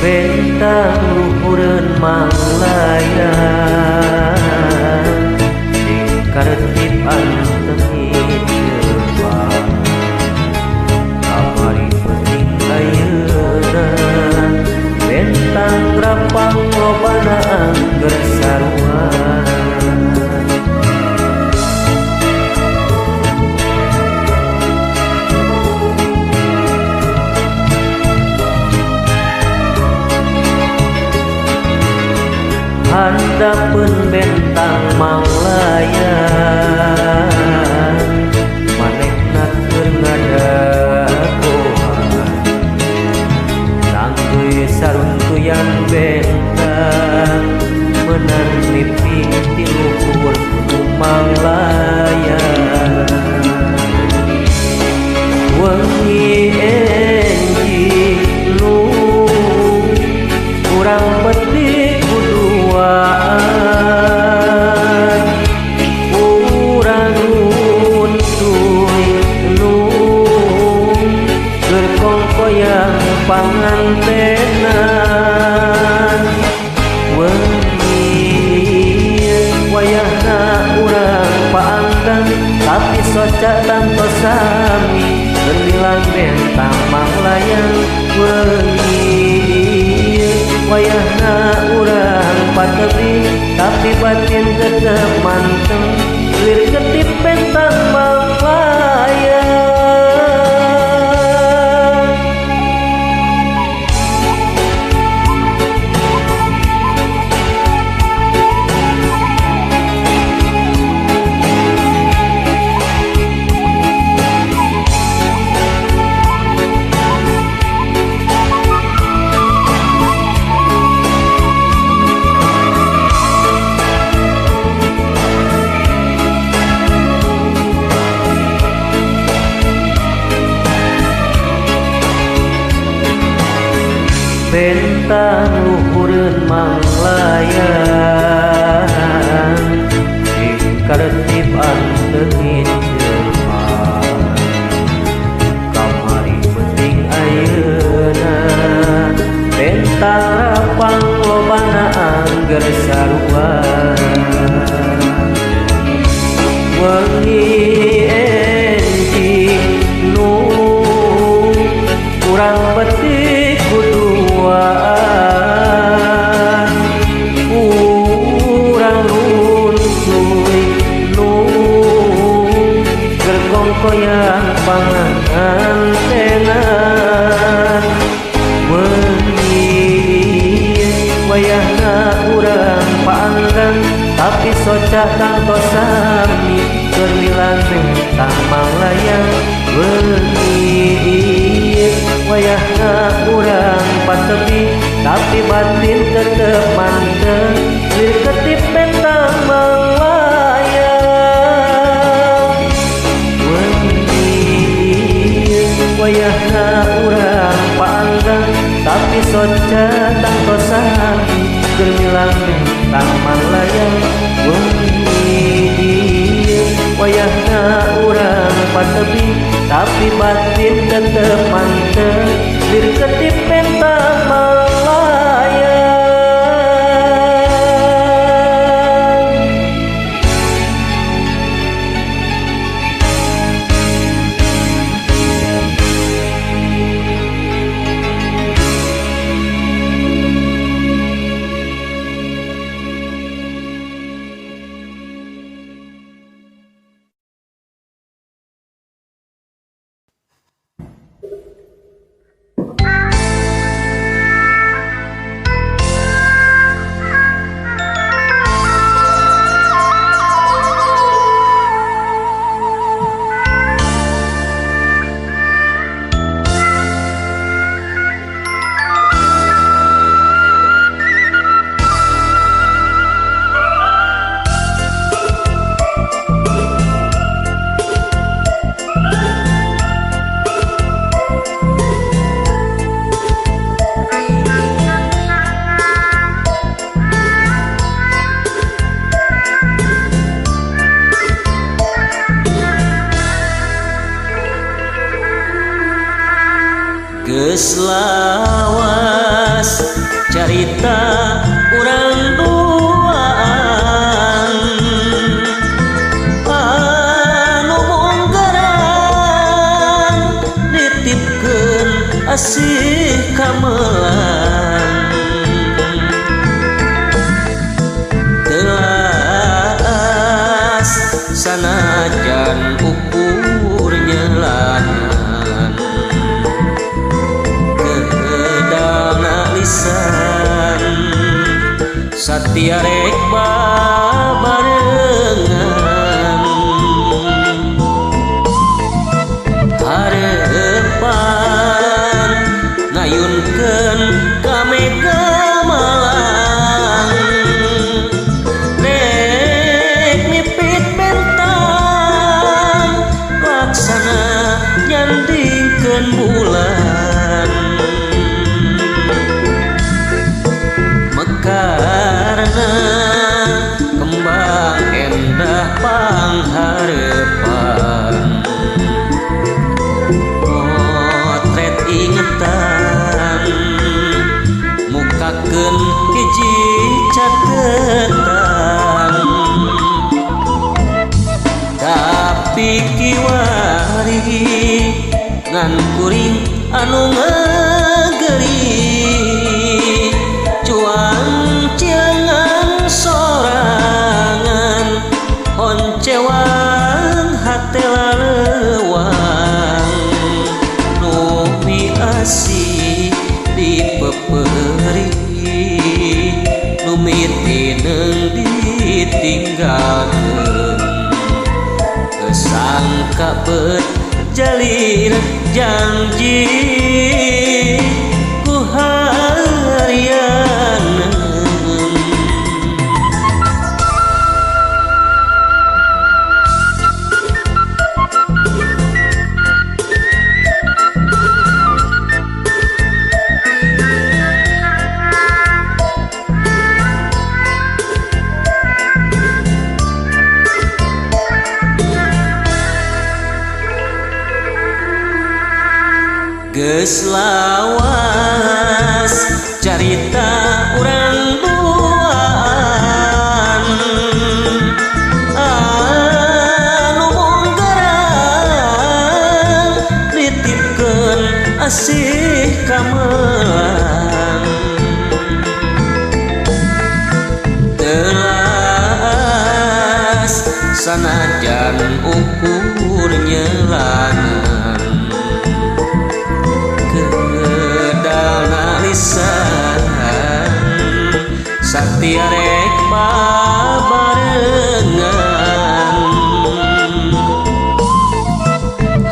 Bentang luhureun manglayang sing karetip antengin jelema kamari penting ayeuna bentang rapang lobana angger sarua. Handapeun bentang manglayang manehna keur ngadagoan tangguy saruntuyan bentang meunang mimpi ti luhur gunung manglayang. Wengi enjing nu urang petik kuduaan urang runtuy nu keur kongkoyang pangantenan. Wengi wayahna urang paanggang tapi soca tanpa sami berbilang bentang manglayang. Wengi wayahna urang patebi tapi batin tetep manteng lir ketip bentang manglayang. Bentang luhureun manglayang sing karetip antengin jelema kamari penting ayeuna bentang rapang lobana angger sarua. Wengi enjing nu urang petik kuduaan urang runtuy nu keur kongkoyang pangantenan. Wengi wayahna urang paanggang tapi soca tanpa sami keur milang bentang manglayang. Wengi wayahna urang patebi tapi batin tetep manteng lir ketip bentang manglayang. Wengi wayahna urang paanggang tapi soca tanpa sami keur milang bentang manglayang. Wengi wayahna urang patebi tapi batin tetep manteng lir ketip bentang manglayang. Carita urang duaan anu munggaran nitipkeun asih kamelang. Telas sanajan ukur nyelangan kedalna lisan satia rek babarengan. Harepan ngayunkeun ka Mega Malang rek mipit bentang laksana nyandingkeun bulan. Mekarna kembang endah pangharepan potret ingetan mukakeun hiji catetan. Tapi kiwari ngan kuring anu ngageri cuang ciangan sorangan honcewang hate lalewang nu miasih dipeperi nu mitineung ditinggalkeun. Sangka bet jalin janji ku harianeun. Geus lawas carita urang duaan anu munggaran nitipkeun asih kamelang. Telas sanajan ukur nyelangan kedalna lisan satia rek babarengan.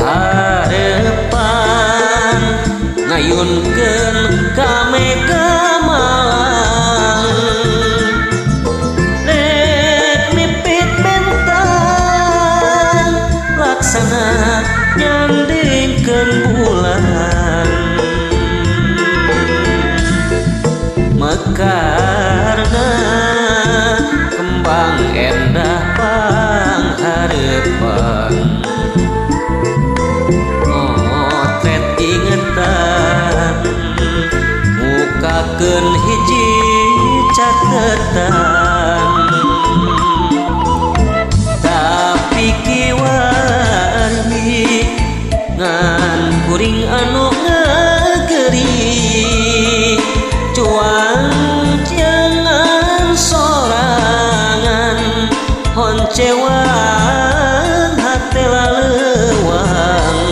Harepan ngayunkeun ka Mega Malang rek mipit bentang laksana nyandingkeun bulan. Mekarna kembang endah pangharepan motret ingetan mukakeun hiji catetan. Tapi kiwari ngan kuring anu ngageri cuang jangan sorangan honcewang hate lalewang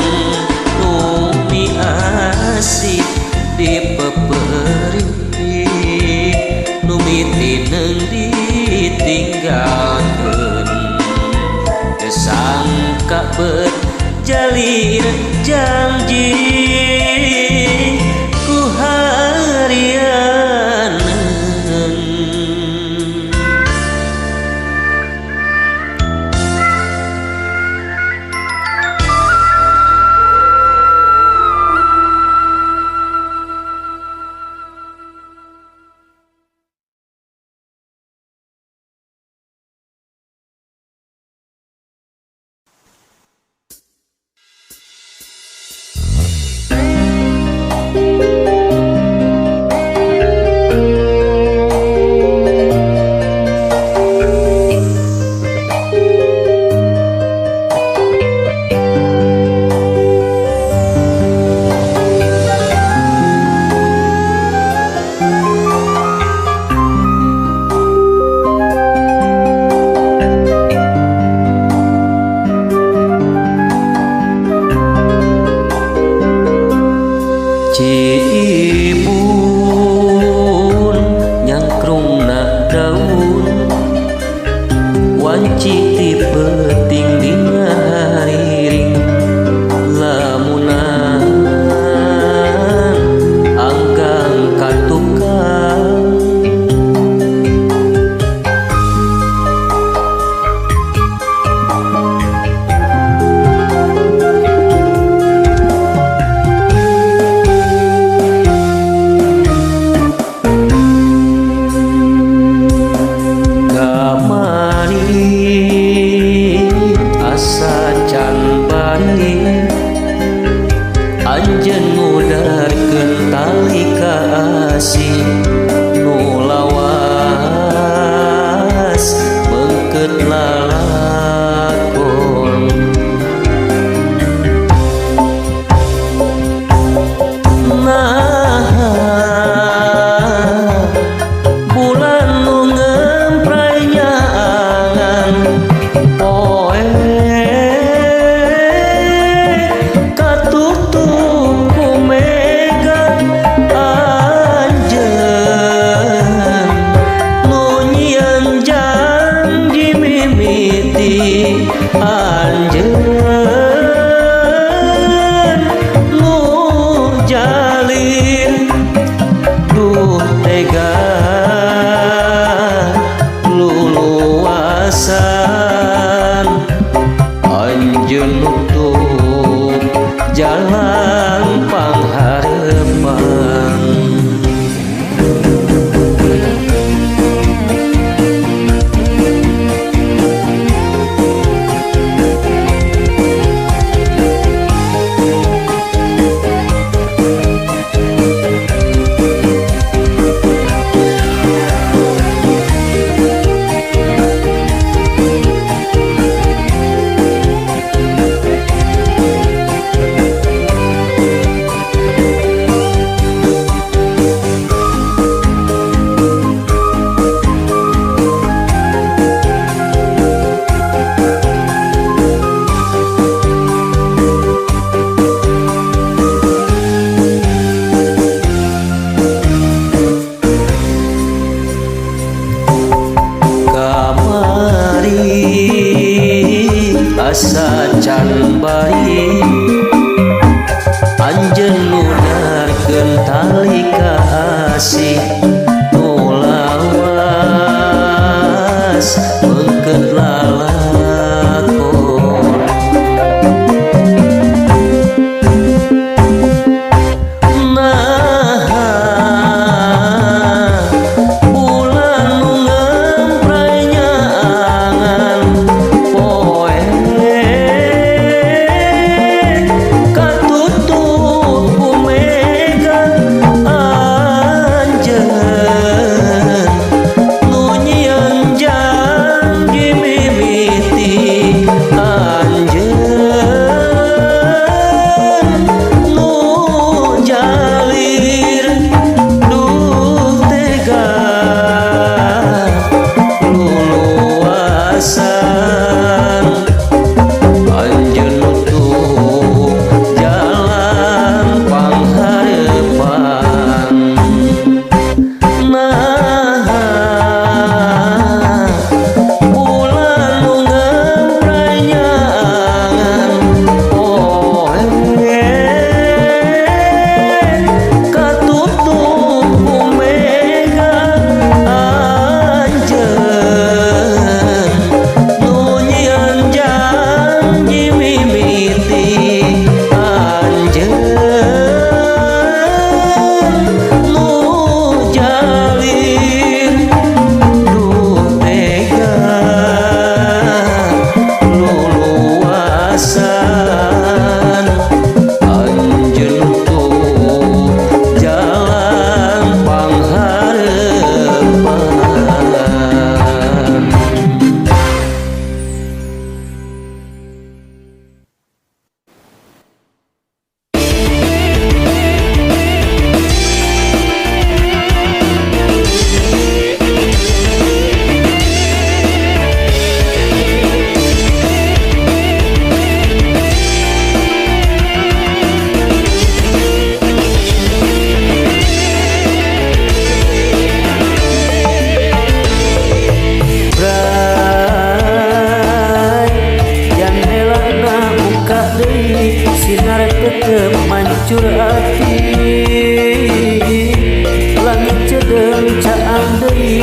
nu miasih dipeperi nu mitineung ditinggalkeun. Sangka bet jalin janji ku harianeun. Tega luluasan anjeun nutup jalan pangharepan. Asa can bari anjeun nudarkeun tali kasih nu lawas meungkeut lalakon. Naha bulan nu ngempray nyaangan poe katutup ku mega anjeun nu nyieun janji mimiti anjeun nu jalir duh tega luluasan anjeun nutup jalan pangharepan. Naha bulan nu ngempray nyaangan poe katutup ku mega anjeun nu nyieun janji mimiti anjeun nu jalir duh tega luluasan anjeun nutup jalan pangharepan. Bray, jandelana buka deui sinar tetep mancur ati langit ceudeung caang deui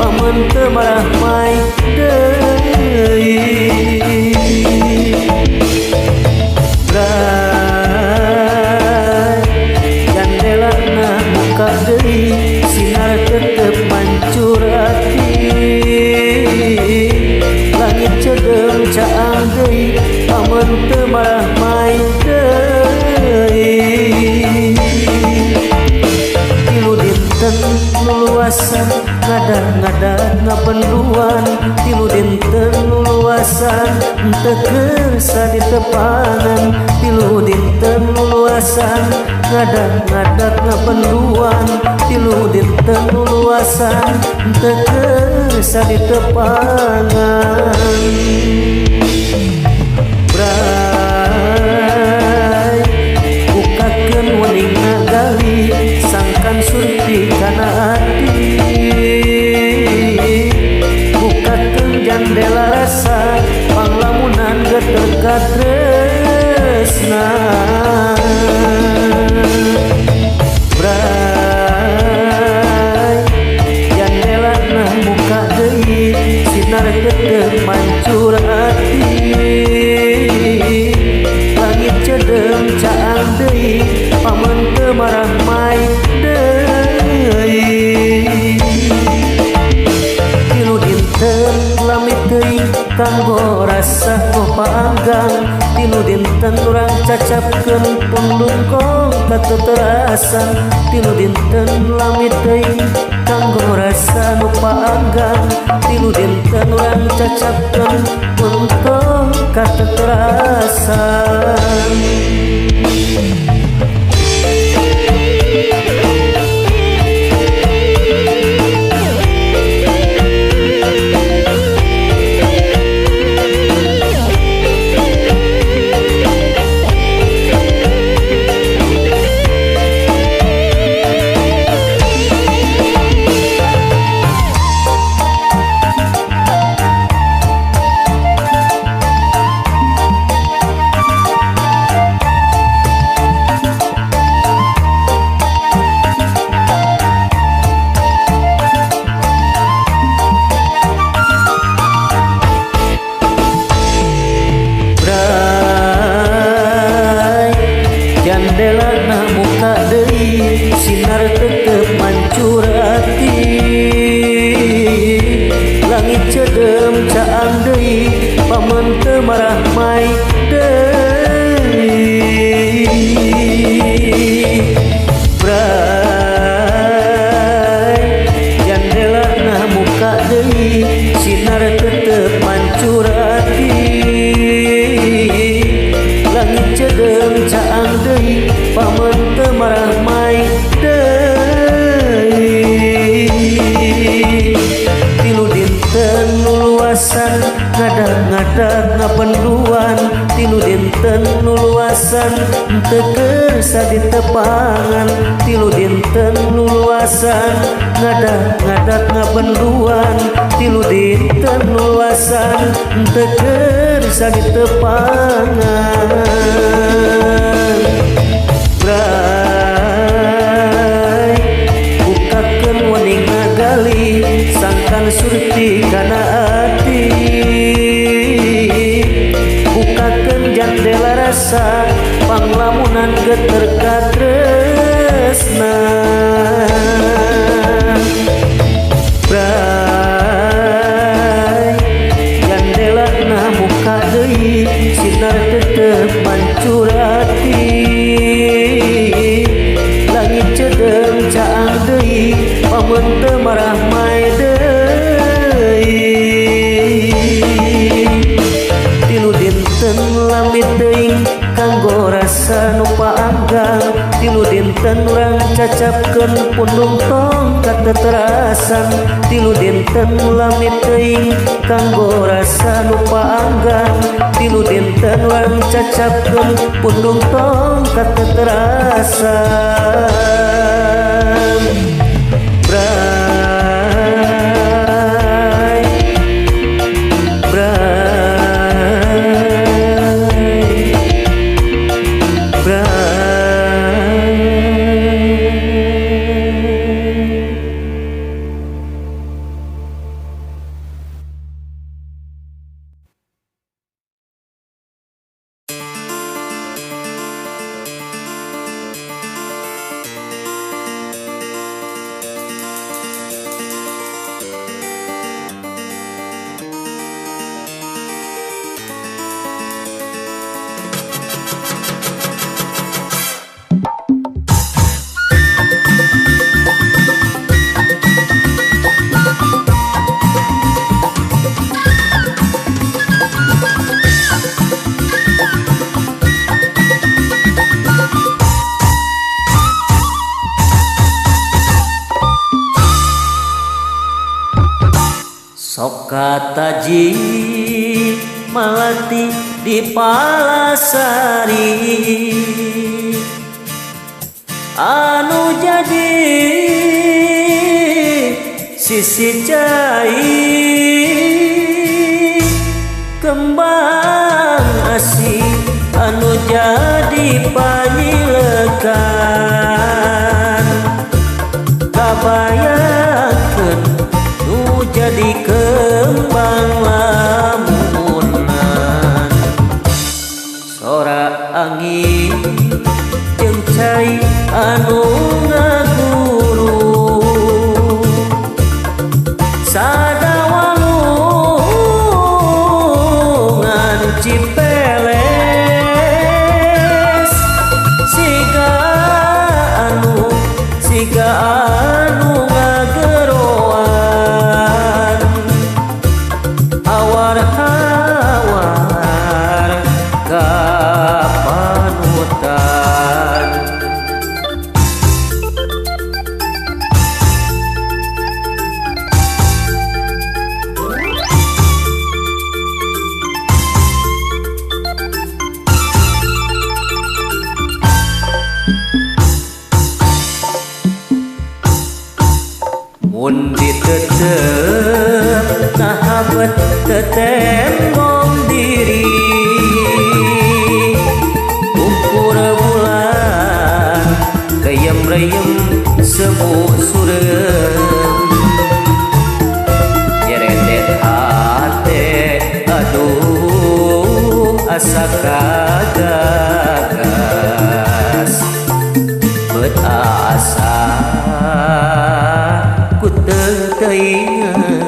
paman teu marahmai deui. Bray, jandelana buka deui sinar tetep mancur ati langit ceudeung caang deui paman teu marahmai deui. Tilu dinten luluasan ngadag-ngadag ngapenduan tilu dinten luluasan teu kersa ditepangan tilu dinten luluasan ngadag-ngadag ngapenduan tilu dinten luluasan teu kersa ditepangan. Bray, bukakeun wening gali sangkan surti kana ati bukakeun jandela rasa panglamunan geter katresna. Bray, cacapkeun pundung kong kateterasan tilu dinten lami teuing kanggo rasa nu paanggang tilu dinten urang cacapkeun pundung kateterasan. Jandelana muka deui sinar tetep mancur ati langit cedem caang deui paman teu marah mai deui bray jandelana muka deui sinar tetep mancur ati langit cedem caang deui paman teu marah mai deui tilu dinten nuluasan ngadag-ngadag ngapenduan tilu dinten nuluasan teu kersa ditepangan tilu dinten nuluasan ngadag-ngadag ngapenduan tilu dinten nuluasan teu kersa ditepangan. Bray bukakeun wening ngagali sangkan surti kana ati bukakeun jandela rasa panglamunan geter katresna. Bray jandelana muka deui sinar tetep mancur ati langit cedem caang deui pamun teu marah mai deui tilu dinten lami teuing kanggo rasa nu paanggang tilu dinten urang cacapkeun pundung tong kateterasan tilu dinten lami teuing kanggo rasa nu paanggang tilu dinten urang cacapkeun pundung tong kateterasan. Bray bray bray. Sok kataji malati di Palasari anu jadi sisi cai kembang asih anu jadi panyilekan kabayangkeun nu jadi kembang lamunan sora angin jeung cai anu ngaguru sadawalungan Cipeles Mun ditetep naha bet tetembong diri. Ukur bulan reyem-reyem sebu surem. Nyeredet hate aduh asa kagagas. Bet asa ku teu teuingan.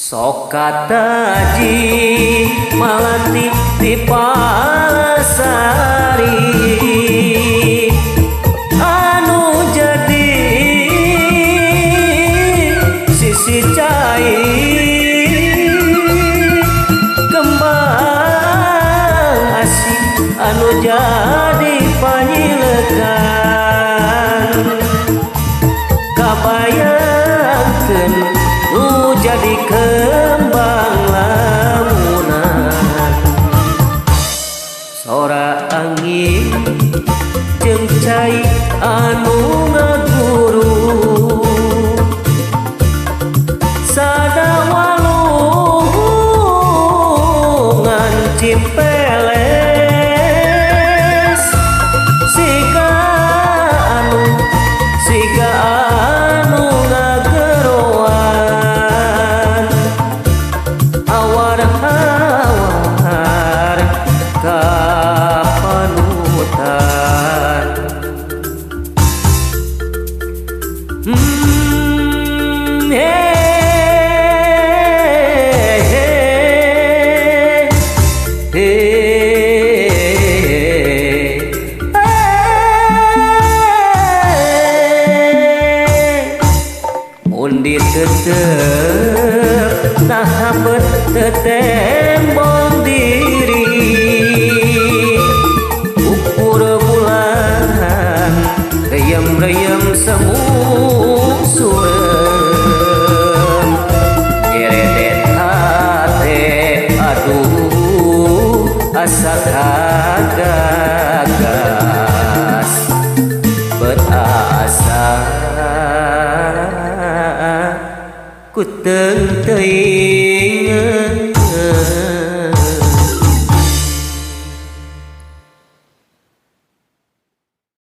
Sok kataji malati di palasari anu jadi sisi cai kembang asih anu jadi panyilekan kabayangkeun nu jadi kembang lamunan. Sora angin jeung cai anu ngaguru sada walungan Cipeles siga anu ngageroan awar-awar kapanutan. Mun ditetep naha bet tetembong diri. Ukur bulan reyem-reyem semu surem. Nyeredet hate aduh asa kagagas. Bet asa ku teung teuing.